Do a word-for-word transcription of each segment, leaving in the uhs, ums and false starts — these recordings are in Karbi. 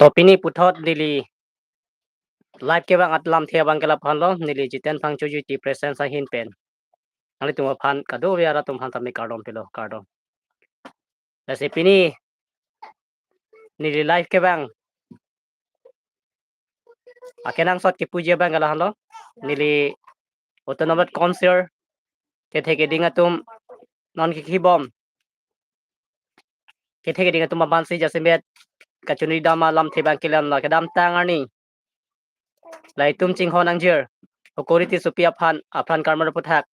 To pini puthot neli live kevang alamthe abang ke lapu-an lo, neli Jiten Phangchoji T Presence ahin pen nanglitum aphan kadokave arat atum aphan tame kardom pilo, kardom. Lasi pini neli live kevang akenangsot kepuji abang ke lahenlo, neli Autonomous Council kethe keding atum non kikibom kethe keding atum aphansi jasemet kachonri dam alamthe abang ke la kedamtang arni la itum chinghon angjir Hukuri Tissopi aphan, apran karmar aputhak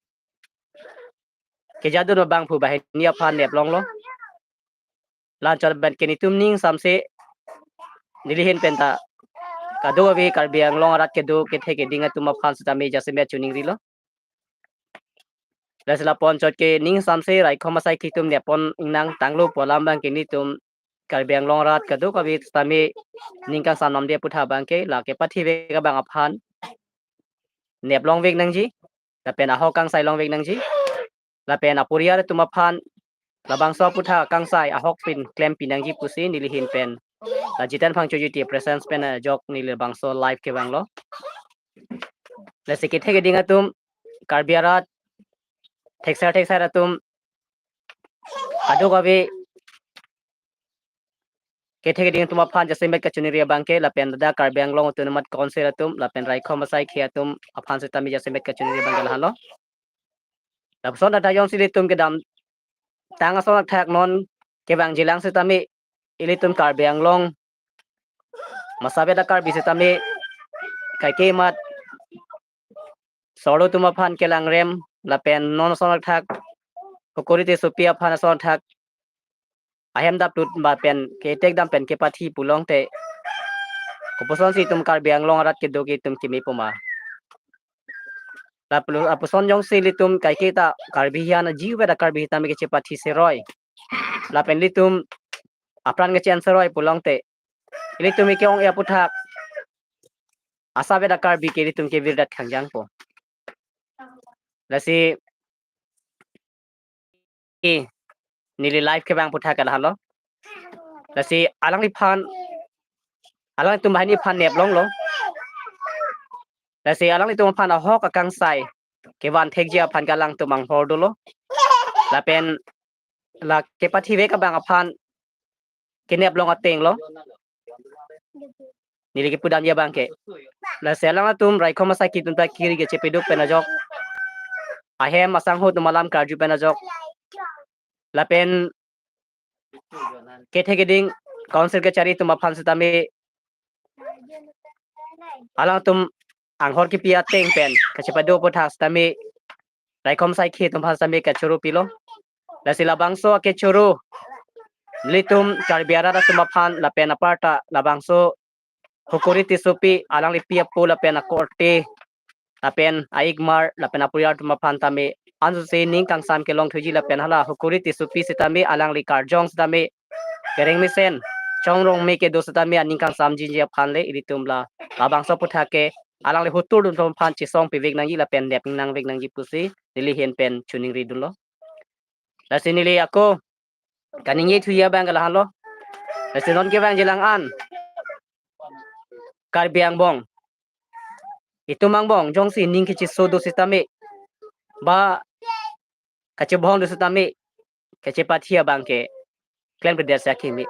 kejadun abangphu banghini aphan neplonglo. La anchot pen ke netum ning samse neli ahin pen ta kadokave Karbi Anglong arat kedo kethe keding atum aphan sitame jasemet choningrilo. Lasi lapu anchot ke ning samse raikom asaikhi atum nepon ingnang tanglo pu alam abang ke netum Karbi Anglong arat kadokave sitame ning kangsam namde aputhak abang ke la kepathivek abang aphan neplongvek nangji, lapen ahok kangsai longvek nangji, lapen aporiar atum aphan labangso aputhak kangsai ahok pin klempi nangji pusi neli ahin pen la Jiten Phangchoji T Presence pen ajok neli labangso live kevanglo. Lasi kethe keding atum, Karbi arat, thekser thekser atum, kadokave kethe keding atum aphan jasemet kachonri abang ke lapen ladak Karbi Anglong Autonomous Council atum lapen raikom asaikhi atum aphan sitame jasemet kachonri abang ke lahenlo. Lapuson dak jongsi ilitum kedamtang ason athak non kevangjilang sitame ilitum Karbi Anglong masabet a-Karbi sitame kaike mat sorlo atum aphan kelangrem lapen non ason athak Hukuri Tissopi aphan ason athak ahem daplut ba pen ketek dam pen kepathi pulongte koposonsi itum Karbi Anglong arat kedo ke itum kimi puma. Lapu-, lapuson jongsi ilitum kaike ta Karbi hian ajivet a-Karbi sitame kechepathi seroi lapen ilitum apran keche-en seroi pulongte ilitum ke-ong-e aputhak asabet a-Karbi ke ilitum ke virdat khangjangpo. Lasi e, neli live kevang aputhak ke lahenlo. Lasi alangliphan, alanglitum banghini aphan neplonglo. Lasi alanglitum aphan ahok akangsai kevan thekji aphan ke alangtum anghor dolo. Lapen la kepathivek abang aphan keneplong atenglo. Neli kepudamji abang ke. Lasi alangtum raikom asaikhi atum ta kiri kechepaduk pen ajok, ahem asangho atum alam karju pen ajok, lapen kethe keding council kachari atum aphan sitame alangtum anghor kipi ateng pen kachepaduk aputhak sitame raikom asaikhi atum aphan sitame kachoro pilo. Lasi labangso akechoro ilitum Karbi arat atum aphan lapen aparta labangso Hukuri Tissopi alangli pi apo lapen akorte lapen a-ikmar lapen aporiar atum aphan tame ansi ning kangsam kelong thuji lapen hala Hukuri Tissopi sitame alangli karjong sitame kereng mesen chongrong me kedo sitame aning kangsam jinji aphan le ilitum la labangso aputhak ke alangli hutur dun atum aphan chesong pivek nangji lapen nep nangnang vek nangji pusi neli ahin pen choningri dunlo. Lasi neli ako kaningje thuji abang ke lahenlo. Lasi non kevangjilang an Karbi angbong, itum angbong jongsi ning kecheso do sitame ba kachebong do sitame kachepathi abang ke klemkledet si akimi.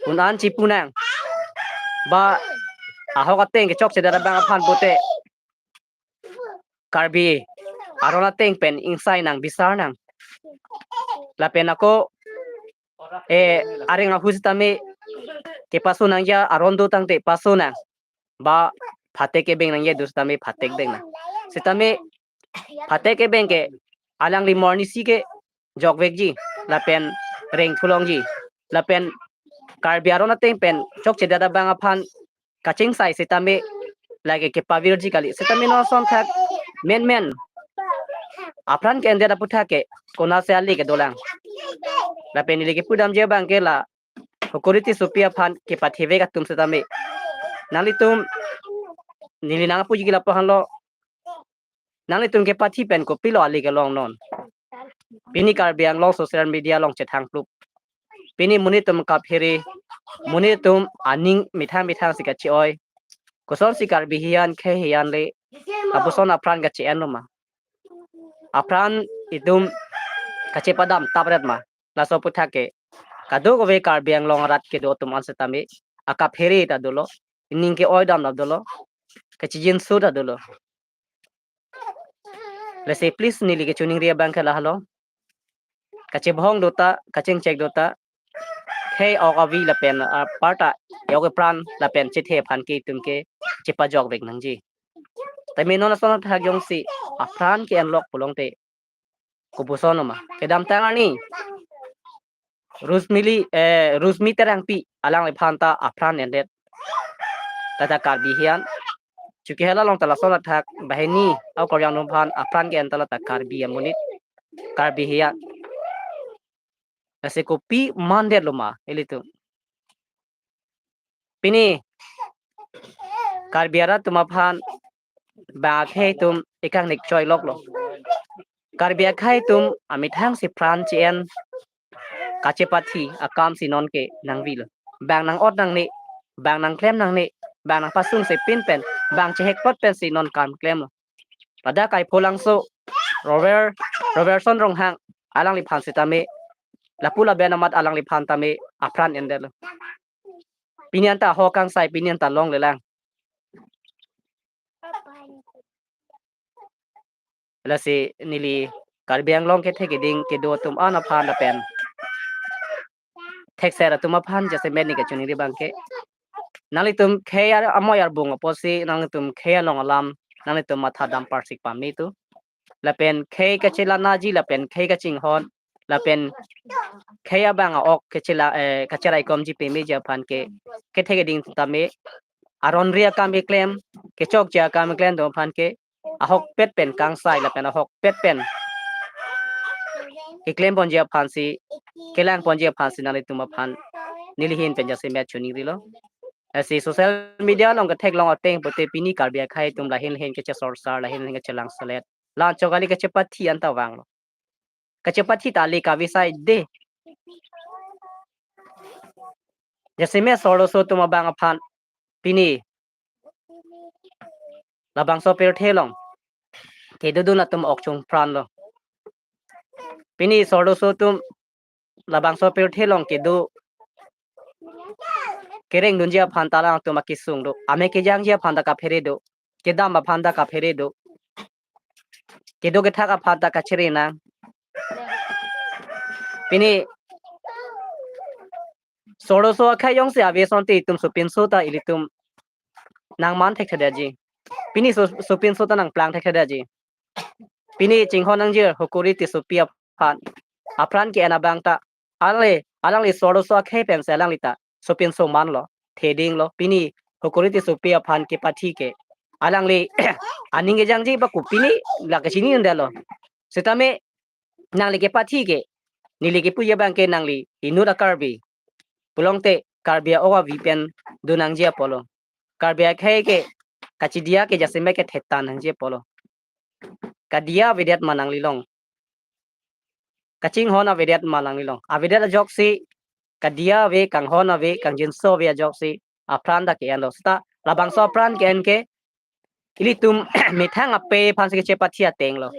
Un an chipu nang ba ahok ateng kechokchedet abang aphan pute Karbi aron ateng pen ingsai nang, bisar nang. Lapen ako, eh, areng ahu sitame kepaso nangji, aron do tangte paso nang. Ba phatek kebeng nangji do sitame phatek beng nang. Sitame phatek kebeng ke alangli mornisi ke jokvekji lapen reng thulongji lapen Karbi aron ateng pen chokchedet abang aphan kachingsai sitame lake kepavirji kali. Sitame non ason athak menmen apran ke-endet aputhak ke konatsi ale kedolang. Lapen neli kepudamji abang ke la Hukuri Tissopi aphan kepathivek atum sitame nanglitum, neli nangpuji ke lapu-an lo, nanglitum kepathi pen kopilo ale kelong non. Pini Karbi Anglong social media along chethang plup. Pini monit atum kaphere Monit atum aning methang methang si kache-oi. Kosonsi Karbi hiyan, khei hiyan le, lapuson apran kache-en lo ma? Apran itum kachepadam tapret ma? Laso aphuthak ke kadokave Karbi Anglong arat kedo atum an setame akaphere ta dolo, ining ke-oi dam ta dolo, kachijinso ta dolo. Lasi please neli kachiningri abang ke lahelo. Kachebhong do ta, kachingchek do ta, khei ok avi lapen aparta yok epran lapen chethe aphan ke itum ke chepajokvek nangji. Tame non ason athak jongsi apran ke-en lok pulote kopuson lo ma? Kedamtang arni Rosmili, eh, Rosmi Terangpi alangliphan ta apran endet. Tata Karbi hiyan. Chuki hala along ta lason athak banghini akorjang atum aphan apran ke-en ta la ta Karbi amonit, Karbi hiyan. Lasi kopi mandet lo ma ilitum? Pini Karbi arat atum aphan bang akhei atum ikang nik choi lok lo. Karbi akhei atum amethang si pran che-en kachepathi akam si non ke nangvilo. Bang nang-ot nangne, bang nangklem nangne, bang nangpasung si pin pen, bang chehekpot pen si non kam klem lo. Pada Kaipholangso, Robert, Robertson Ronghang alangliphan setame, lapu laben amat alangliphan tame apran endet lo. Pini anta ahok kangsai, pini anta longlelang. Lasi neli Karbi Anglong kethek keding kedo atum an aphan lapen thekser atum aphan jasemet neli kachiningri abang ke, nanglitum khei ar-, amoi arbung apotsi, nanglitum khei along alam nanglitum matha dam parsik pame tu. Lapen khei kachelanaji, lapen khei kachinghon, lapen khei abang a-ok kachela, eh, kacheraikomji pameji aphan ke, kethek keding tame aron ri akam keklem, kechokche akam keklem atum aphan ke ahokpet pen kangsai lapen ahokpet pen keklem ponji aphan si, kelang ponji aphan si nanglitum aphan neli ahin pen jasemet chiningrilo. Lasi social media along ketheklong ateng pute pini Karbi akhei atum lahin lahin kachesorsar, lahin lahin kachelang selet. La-anchot kali kachepathi anta vanglo. Kachepathi ta le kavisai de. Jasemet sorloso atum abang aphan pini labangso apirthe along kedodun atum ok chungpran lo. Pini sorloso atum labangso apirthe along kedo kereng dunji aphan ta alangtum akesung do. Ame kejangji aphan ta kaphere do. Kedam aphan ta kaphere do. Kedo kethak aphan ta kachere nang. Pini sorloso akhei jongsi ave asonte itum sopinso ta ilitum nangman thekthedetji. Pini so-, sopinso ta nangplang thekthedetji. Pini chinghon nangjir Hukuri Tissopi aphan, apran ke-en abang ta, alangli, alangli sorloso akhei pensi alangli ta sopinso manlo, thedinglo. Pini Hukuri Tissopi aphan kepathi ke alangli aning kejangji ba kopine la kachini undelo. Setame nangli kepathi ke, neli kepuji abang ke nangli inut a-Karbi pulote Karbi a-ok avi pen do nangji apotlo. Karbi akhei ke kachidiya ke jasemet ke thetan nangji apotlo. Kadiya avedet ma nanglilong? Kachinghon avedet ma nanglilong? Avedet ajoksi kadiya ave, kanghon ave, kangjinso ave ajoksi apran ta ke-enlo. Seta labangso apran ke-en ke ilitum methang apei aphan si kachepathi atenglo.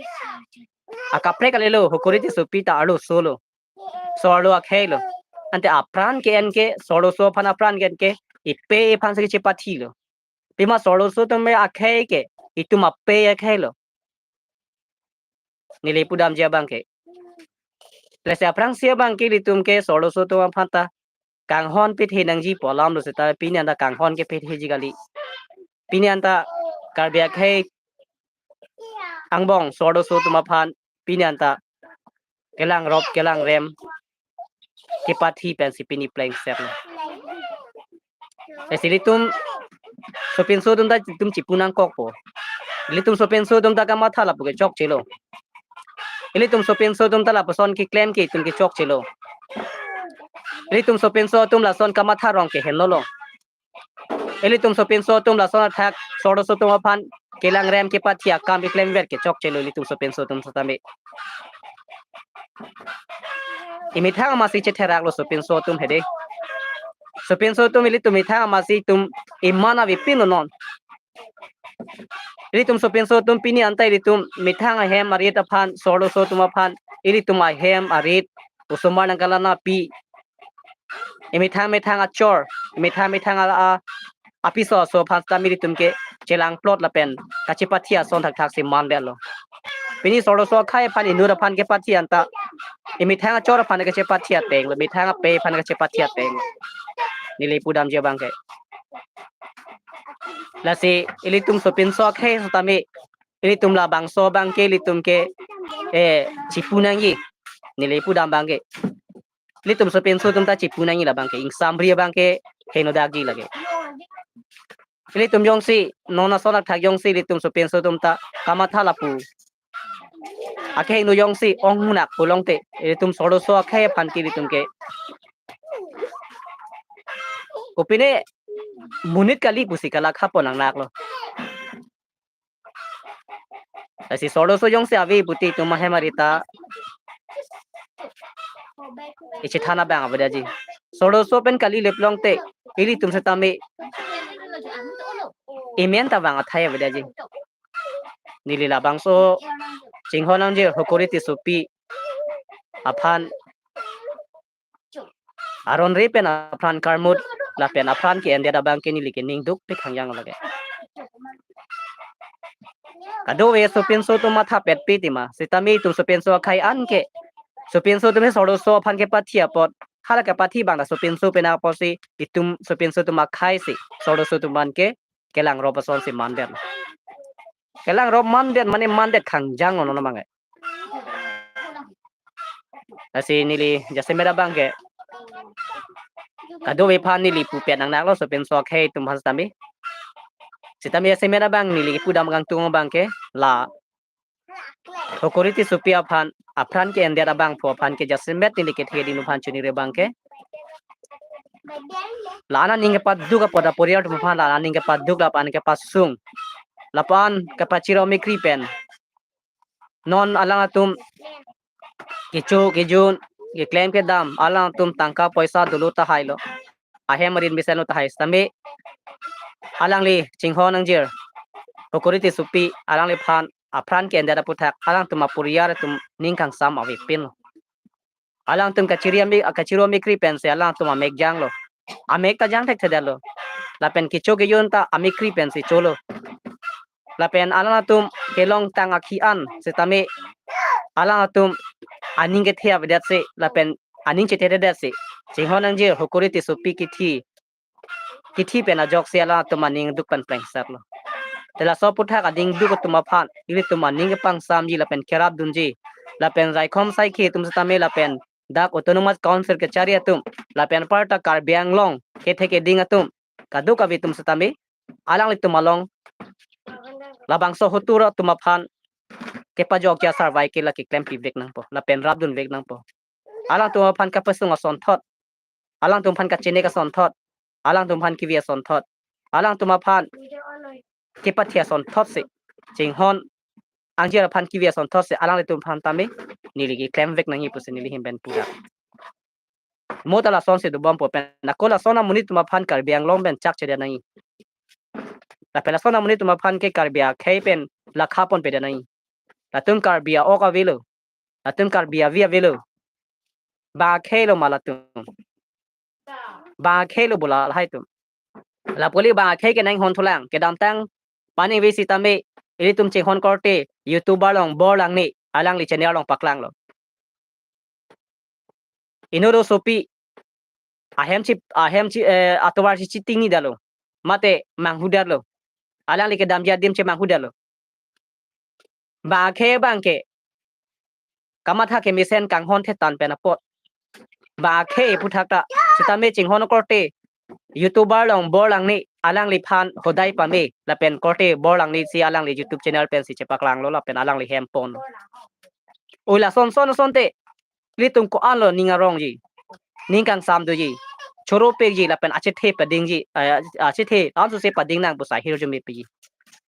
Akaprek kalilo, Hukuri Tissopi ta arloso lo, sorlo akhei lo. Ante apran ke-en ke, sorloso aphan apran ke-en ke ipei aphan si kachepathilo. Pima sorloso atum akhei ke itum apei akhei lo. Neli pudamji abang ke. Lasi aphrangsi abang ke ilitum ke sorloso atum aphan ta kanghon pethe nangji pu alam lo seta pini anta kanghon kepetheji kali. Pini anta Karbi akhei angbong sorloso atum aphan pini anta kelangrop kelangrem kepathi pensi pini plengsetlo. Lasi ilitum sopinso atum ta itum chipu nangkokpo. Ilitum sopinso atum ta kamatha lapu ke chokchelo. Ilitum sopinso atum ta lapuson keklem ke itum ke chokchelo. Ilitum sopinso atum lason kamatha rong ke henlo lo. Ilitum sopinso atum lason athak sorloso atum aphan kelangrem kepathi akam keklemver ke chokchelo ilitum sopinso atum setame. Imethang amatsi chetheraklo sopinso atum hede. Sopinso atum ilitum methang amatsi itum iman avepinlo non. Ilitum sopinso atum pini anta ilitum methang ahem arit aphan, so-arloso atum aphan, ilitum ahem arit, osomar nangkalang api, emethang methang achor, emethang methang a, a, apiso aso aphan sitame ilitum ke chelangplot lapen kachepathi ason thakthaksi mandetlo. Pini so-arloso akhei aphan inut aphan kepathi anta, emethang achor aphan kachepathi atenglo, emethang apei aphan kachepathi atenglo. Neli pudamji abang ke. Lasi ilitum sopinso akhei sitame, ilitum labangso abang ke, ilitum ke, eh, chipu nangji. Neli pudam abang ke. Ilitum sopinso atum ta chipu nangji labang ke. Ingsamri abang ke henodak ji lake. Ilitum jongsi, non ason athak jongsi, ilitum sopinso atum ta kamatha lapu akehingno jongsi onghunak pulote, ilitum so-arloso akhei aphan ke ilitum ke kopine monit kali pusi kalakha pon nangnaklo. Lasi so-arloso jongsi ave puti itum ahem arit ta ichethan abang avedetji. So-arloso pen kali le pulote, ilitum sitame imen ta vang athai avedetji. Neli labangso chinghon nangjir Hokori Tissopi aphan aron re pen apran karmut lapen apran ke-endet abang ke neli ke ningdukpik hangjang lake. Kadokave sopinso atum mathapetpi tima, sitame itum sopinso akhei an ke, sopinso atum he so-arloso aphan kepathi apot, hala kepathi abang ta sopinso pen apotsi, itum sopinso atum akhei si so-arloso atum aphan ke kelangrop asonsi mandet. Kelangrop mandet mane mandet hangjang non abang ke. Lasi neli jasemet abang ke kadokave aphan neli pupet nangnaklo sopinso akhei atum aphan sitame. Sitame jasemet abang neli pudam kangtung abang ke la Hokori Tissopi aphan apran ke-endet abangphu aphan ke jasemet neli kethe ding aphan choningri abang ke, la-an aning kepaduk apot, aporiyal atum aphan la-an aning kepaduk lapen kepasung, lapen kepachiri amekri pen non alangtum kecho kejun, keklem kedam, alangtum tangka poisa dolo tahailo. Ahem arit mesenlo tahai sitame, alangli chinghon nangjir Hokori Tissopi alangliphan apran ke-endet aputhak alangtum aporiyal atum ning kangsam avepinlo. Alangtum kachiri ame, kachiri amekri pensi alangtum amek janglo. Amek ta jang thekthedetlo. Lapen kecho kejun ta amekri pensi cholo. Lapen alangtum kelongtang akhi an sitame alangtum aning kethe avedetsi lapen aning chethedetsi, chinghon nangjir Hokori Tissopi kithi, kithi pen ajoksi alangtum aning duk pen plengsetlo. Te laso aputhak aning duk atum aphan ilitum aning kepangsamji lapen kerapdunji, lapen raikom saikhi atum sitame lapen dak Autonomous Council kachari atum, lapen aparta Karbi Anglong kethe keding atum kadokave atum sitame alanglitum along labangso hotur atum aphan kepajokji asarvai ke lake klempivek nangpo lapen rapdunvek nangpo. Alangtum aphan kapasung asonthot, alangtum aphan kachenek asonthot, alangtum aphan kivi asonthot, alangtum aphan kepathi asonthotsi, chinghon nangjir aphan kivi asonthotsi alanglitum aphan tame neli keklemvek nangji pusi neli ahin pen pudak. Mo ta lasonsi dobompo pen ako lason amonit atum aphan Karbi Anglong pen chakchedet nangji. Lapen lason amonit atum aphan ke Karbi akhei pen lakha ponpedet nangji. Latum Karbi a-ok avelo. Latum Karbi avi avelo. Bang akhei lo ma latum? Bang akhei lo bo la lahai atum? Lapu kali bang akhei ke nanghon thulang. Kedamtang paningve sitame ilitum chinghon korte YouTuber along Bor Langneh alangli channel along paklanglo. Inut osopi ahem chi, ahem chi, eh, atovar si chitingnidetlo. Mate manghudetlo. Alangli kedamji adim chemanghudetlo. Bang akhei abang ke kamatha kemesen kanghon thetan pen apot. Bang akhei aputhak ta sitame chinghon korte YouTuber along Bor Langneh alangliphan hodai pame lapen korte Bor Langneh si alangli YouTube channel pensi chepaklanglo lapen alangli hem pon. Oi lason son asonte ilitum ko-anlo ning arongji, ning kangsam doji, choropekji lapen achethe padingji, eh, achethe ansose pading nang pusi ahirjume piji.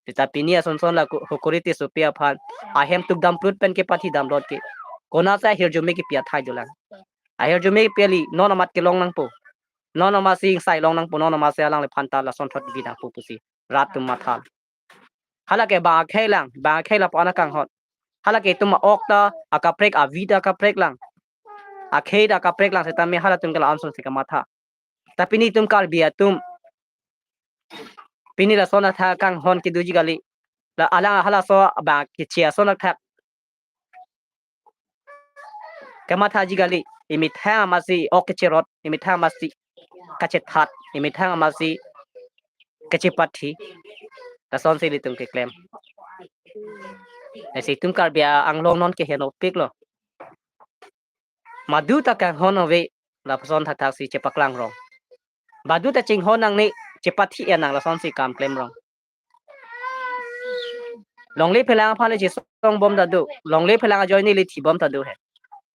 Seta pini ason son la Hokori Tissopi aphan ahem tuk damplut pen kepathi damlot ke konatsi ahirjume kepi athai dolang? Ahirjume kepi kali, non amat kelong nangpo. Non amatsi ingsai long nangpo, non amatsi alangliphan ta lason thot vi nangpo pusi rat atum matha. Hala ke bang akhei lang, bang akhei lapu-an akanghon. Hala ke itum a-ok ta akaprek, avi ta akaprek lang, akhei ta akaprek lang setame halatum ke la-an asonsi kamatha. Ta pini itum Karbi atum, pini lason athak kanghon kedoji kali. La alang halaso bang keche ason athak kamathaji kali. Imethang amatsi ok kecherot, imethang amatsi kachethat, imethang amatsi kachepathi. Lasonsi ilitum keklem. Lasi itum Karbi Anglong non keheno piklo. Madu ta kanghon ave, lapuson thakthaksi chepaklang rong. Badu ta chinghon nangne, chepathi enang, lasonsi kam klem rong. Longle phelang aphan le chesong bom ta do. Longle phelang ajoine le thi bom ta do he.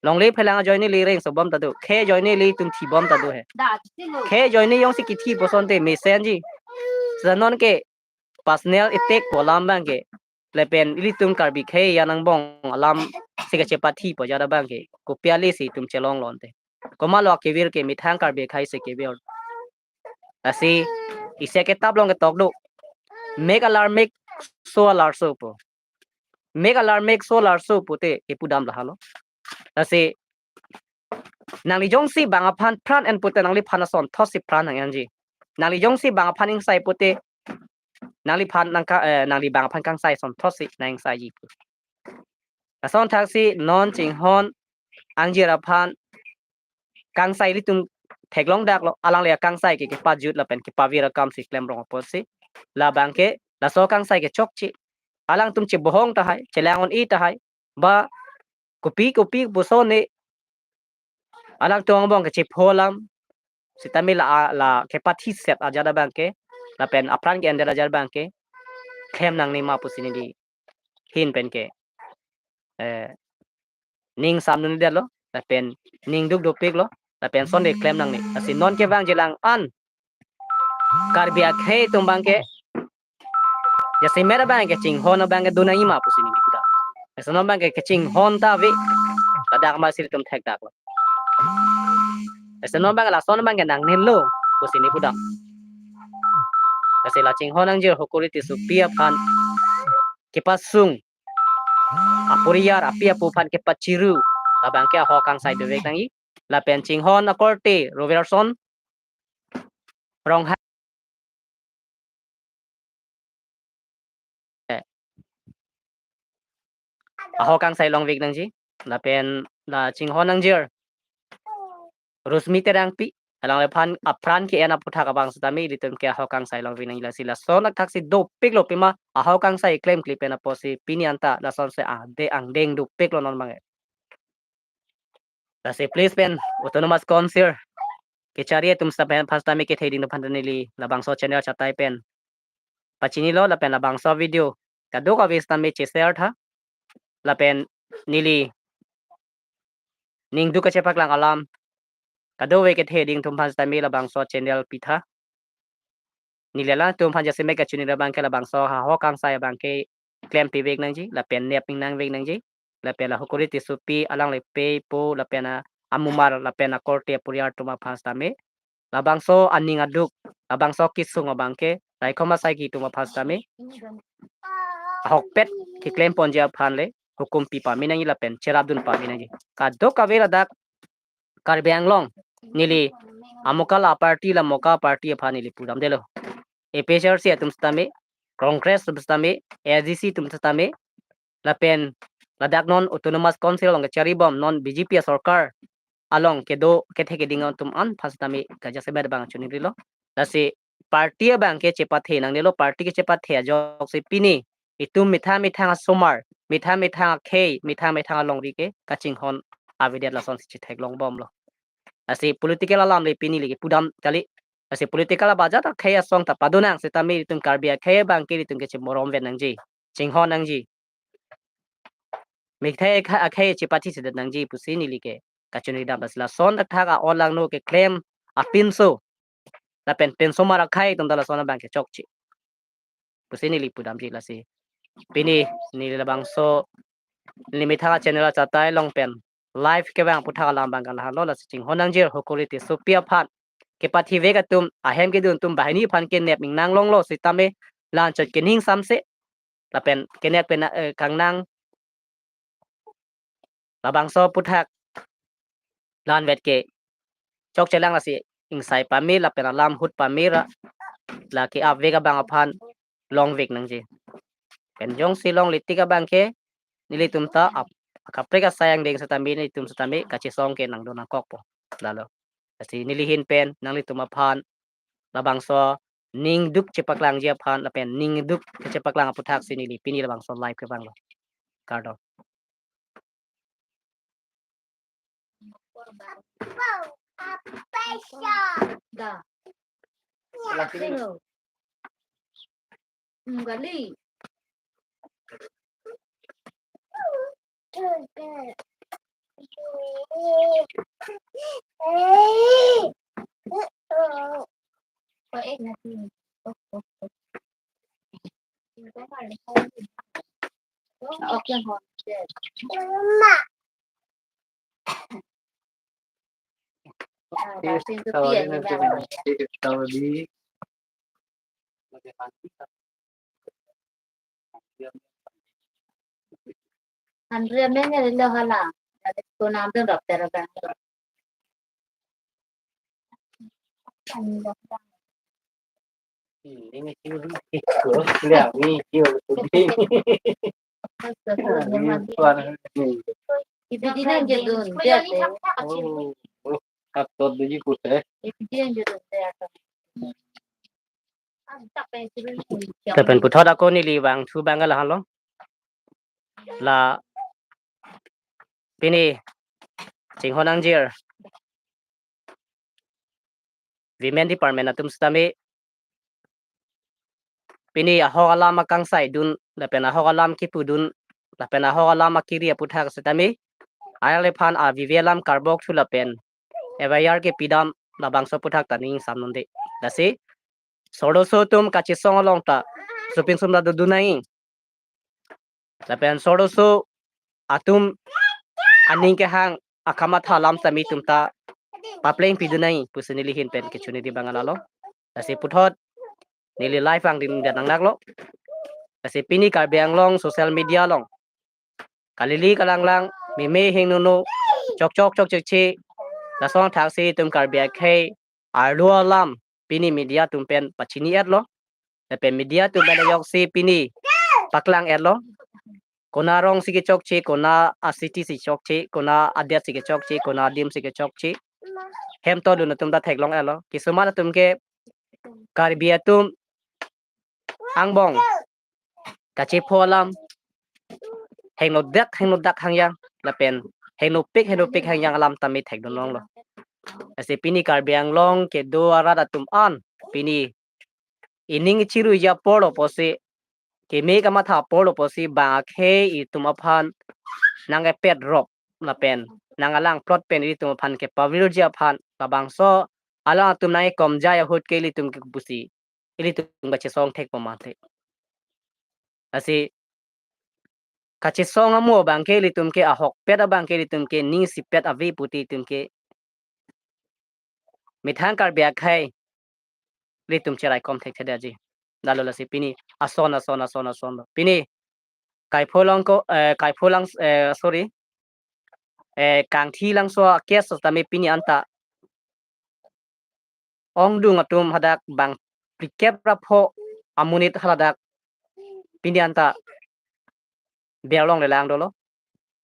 Longle phelang ajoine le rengso bom ta do. Khei ajoine le itum thi bom ta do he. Khei ajoine jongsi kithi pu asonte mesenji. Seta non ke personal attack pu alam abang ke, lapen ilitum Karbi khei angbong alamsi kachepathi pu ajat abang ke, kopi ale si itum chelong lonte. Komatlo akevir ke, methang Karbi akhei si kevir. Lasi isi akitap along ketok do. Make alarm make so alarso pu. Make alarm make so alarso pute kepudam lahelo. Lasi nangli jongsi bang aphan pran en pute nangliphan ason thotsi pran nang-enji. Nangli jongsi bang aphan ingsai pute nangliphan nangka, eh, nangli bang aphan kangsai ason thotsi nang-ingsaiji pu. Lason thaksi non chinghon angjir aphan kangsai ilitum theklong daklo, alangli akangsai ke kepajut lapen kepavir akamsi klem rong apotsi. Labang ke laso kangsai ke chokche. Alangtum chebohong tahai, chelang un-e tahai. Ba kopi kopi puson ne alangtum angbong kechepho alam. Sitame la, la kepathiset ajat abang ke, lapen apran ke-endet ajat abang ke klem nangne ma pusi neli ahin pen ke, eh, ning samdundetlo, lapen ning duk dopiklo, lapen sonte klem nangne. Lasi non kevangji alang an Karbi akhei atum abang ke jasemet abang ke chinghon abang ke do nangji ma pusi neli pudam. Lasi non abang ke kechinghon ta ave, ladak amatsi ilitum thekdaklo. Lasi non abang lason abang ke nangnelo pusi neli pudam. Lasi la chinghon angjir Hukuri Tissopi aphan kepasung, aporiyar api apo aphan kepachiru, labang ke ahok kangsai dovek nangji. Lapen chinghon akorte Robertson Ronghang ahok kangsai longvek nangji. Lapen la chinghon angjir Rosemi Terangpi, alangliphan apran ke-en aputhak abang sitame ilitum ke ahok kangsai longvek nangji. Lasi lason athaksi dopiklo, pima ahok kangsai klemkle pen apotsi pini anta lasonsi angdeng angdeng dopiklo non abang ke. Lasi please pen Autonomous Council kechari atum sitame, aphan sitame kethe ding aphan ta neli labangso channel chatai pen pachinilo, lapen labangso video kadokave sitame che-share tha, lapen neli ning duk kachepaklang alam kadokave kethe ding atum aphan sitame labangso channel pitha. Neli alangtum aphan jasemet kachinilo abang ke labangso ahok kangsai abang ke klem pivek nangji, lapen nep ning nangvek nangji, lapen la Hukuri Tissopi alangli pe po, lapen a-, amumar, lapen akorte aporiyar atum aphan sitame labangso aning aduk, labangso kesung abang ke raikom asaiki atum aphan sitame ahokpet keklem ponji aphan le hukum pi pame nangji lapen cherapdun pame nangji. Kadokave ladak Karbi Anglong, neli amoka la party, la moka party aphan neli pudamdetlo. A P H L C atum sitame, Congress atum sitame, A D C atum sitame, lapen ladak non Autonomous Council along kechari bom non B J P asorkar along kedo kethe keding atum an aphan sitame kajasemet abang choningri lo. Lasi party abang ke chepathe nangnelo, party kechepathe ajoksi pini itum methang methang asomar, methang methang akhei, methang methang alongri ke kachinghon avedet lasonsi chetheklong bomlo. Lasi political alam le pini le kepudam kali. Lasi political abajat akhei asong ta pado nang sitame itum Karbi akhei abang ke itum ke chemorom ven nangji, chinghon nangji. Methang akhei chepathisedet nangji pusi neli ke kachoningri dam. Lasi lason athak a-onlangno keklem apinso lapen pinsomar akhei atum ta lason abang ke chokche pusi neli pudamji. Lasi pini neli labangso neli methang channel achatai along pen live kevang aputhak alam abang ke lahelo. Lasi chinghon nangjir Hukuri Tissopi aphan kepathivek atum, ahem kedun atum banghini aphan kenep ingnang longlo sitame, la-anchot kening samse lapen kenep pen, eh, kangnang labangso aputhak la-anvet ke chokchelang, lasi ingsai pame lapen alam ahut pame ra, la ke-apvek abang aphan longvek nangji. Pen jongsi longle tik abang ke nelitum ta ap-, akaprek asai angdeng sitame nelitum sitame kachesong ke nangdun nangkokpo. Lalo. Lasi neli ahin pen nanglitum aphan labangso ningduk chepaklangji aphan lapen ningduk chepaklang aputhak si neli pini labangso live kevanglo. Kardom. Da. Sino? Hmm, gali. Andre mene lo hala. Ko nam dun rap tera bang. Ipi di nang jedun dia te. Ipi di nang jedun dia te. Lapen puthot ako neli vangthu abang ke lahenlo. La pini chinghon nangjir women department atum sitame pini ahok alam akangsaidun, lapen ahok alam kipudun, lapen ahok alam akiri aputhak sitame, alangliphan avive alam karbokthu lapen F I R kepidam labangso aputhak ta ning samnonde. Lasi sordoso atum kachesong along ta supingsum ta dodun nangji. Lapen sordoso atum aning kehang akamatha alam sitame itum ta papleng pidun nangji pusi neli ahin pen kechunidi abang lalo. Lasi puthot neli live angdeng dia nanglaklo. Lasi pini Karbi Anglong social media along kalili kalanglang, meme hingnono, chokchok chokchekche, lason thaksi itum Karbi akhei arlo alam pini media atum pen pachini-etlo. Lapen media atum pen ajoksi pini paklang-etlo. Konat arong si kechokche, konat acity si chokche, konat adet si kechokche, konat adim si kechokche. Hem tolun atum ta theklong-etlo. Kisuman atum ke Karbi atum angbong kachepho alam hingnodak hingnodak hangjang lapen hingnopik hingnopik hangjang alam tame thekdun longlo. Lasi pini Karbi Anglong kedo arat atum an pini ining chiruiji apor lo pusi, keme kamatha apor lo pusi bang akhei itum aphan nangkepet rop lapen nangalang plot pen itum aphan kepavirji aphan labangso alang atum nangkekomjai ahut ke ilitum ke pusi ilitum kachesong thekpo mati. Lasi kachesong amo abang ke ilitum ke ahokpet abang ke ilitum ke ning isipet ave pu te itum ke methang Karbi akhei ilitum cheraikom thekthedetji. Lalo lasi pini ason ason ason ason lo. Pini Kaipholangso, eh, Kaipholang, eh, sorry, eh, Kangthilangso a-case tame pini anta ongdung atum hadak bang phlikep ra pho amonit haladak pini anta berlong lelang dolo.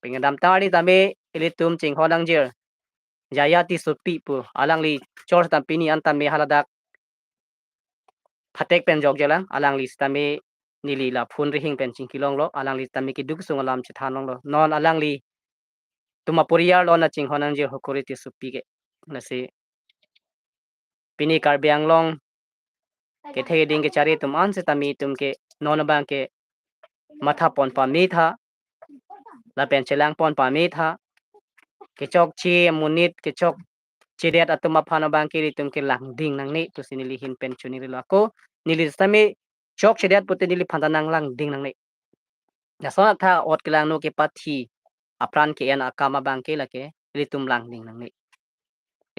Pini kedamtang arni tame ilitum chinghon nangjir Jaya Tissopi pu alangli chor sitame pini an tame haladak phatek pen jokjelang, alangli sitame neli la phone rihing pen chingkilonglo, alangli sitame keduk sung alam chethanlonglo. Non alanglitum aporial lo na chinghon nangjir Hokori Tissopi ke. Lasi pini Karbi Anglong kethe keding kechari atum an sitame itum ke non abang ke mathapon pame tha, lapen chelangpon pame tha, kechokche amonit kechokchedet atum aphan abang ke ilitum ke langding nangne pusi neli ahin pen chunirilo. Ako neli sitame chokchedet pute neliphan ta nanglangding nangne. Lason athak ot kelangno kepathi apran ke-en akam abang ke lake ilitum langding nangne.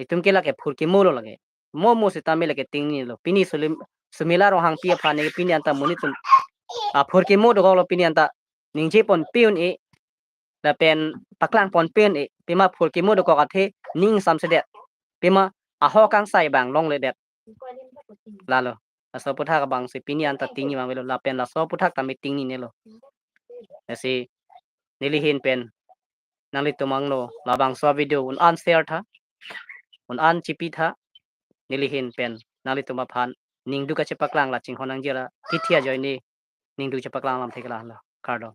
Itum ke lake phurkimo lo lake. mo mo sitame lake tingnilo. Pini Sulim-, Sumila Ronghangpi aphan ne pini anta monit atum aphurkimo dokoklo, pini anta ningje ponpe un-e, lapen paklang ponpe un-e, pima phurkimo dokok athe ning samsedet, pima ahok kangsai abang longledet. Lalo, laso aputhak abangsi pini anta tingni abang avelo, lapen laso aputhak tame tingninelo. Lasi neli ahin pen nanglitum angno labangso video un-an share tha, un-an chipi tha, neli ahin pen nanglitum aphan ningduk kachepaklang la chinghon nangjela, kithi ajoine ningduk chepaklang lam thek la la, kardom.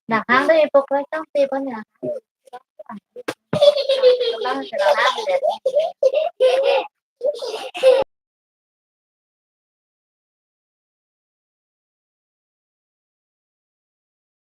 Dah hang deh, pokoknya tang teh pon ya.